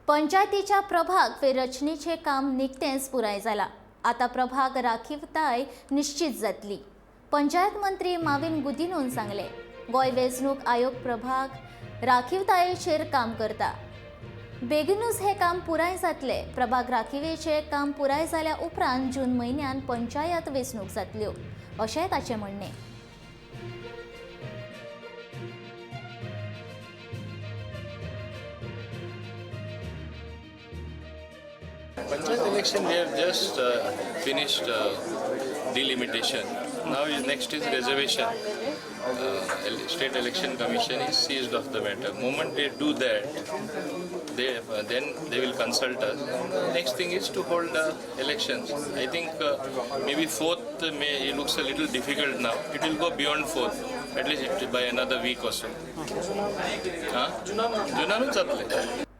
पंचायतीच्या प्रभाग फेररचनेचें काम निकतेंच पुराय जालां. आतां प्रभाग राखीवताय निश्चीत जातली. पंचायत मंत्री माविन गुदिन्होन सांगलें, गोंय वेंचणूक आयोग प्रभाग राखीवतायेचेर काम करता. बेगीनूच हें काम पुराय जातलें. प्रभाग राखीवेचें काम पुराय जाल्या उपरांत जून म्हयन्यान पंचायत वेंचणूक जातल्यो, अशेंय ताचें म्हणणें. Panchayat election, we have just finished delimitation. Now is next is reservation. State Election Commission is seized of the matter. Moment they do that, they then they will consult us. And next thing is to hold elections. I think maybe 4th May, it looks a little difficult now. It will go beyond 4th, at least it, by another week or so. Huh? जुनानूच जातले.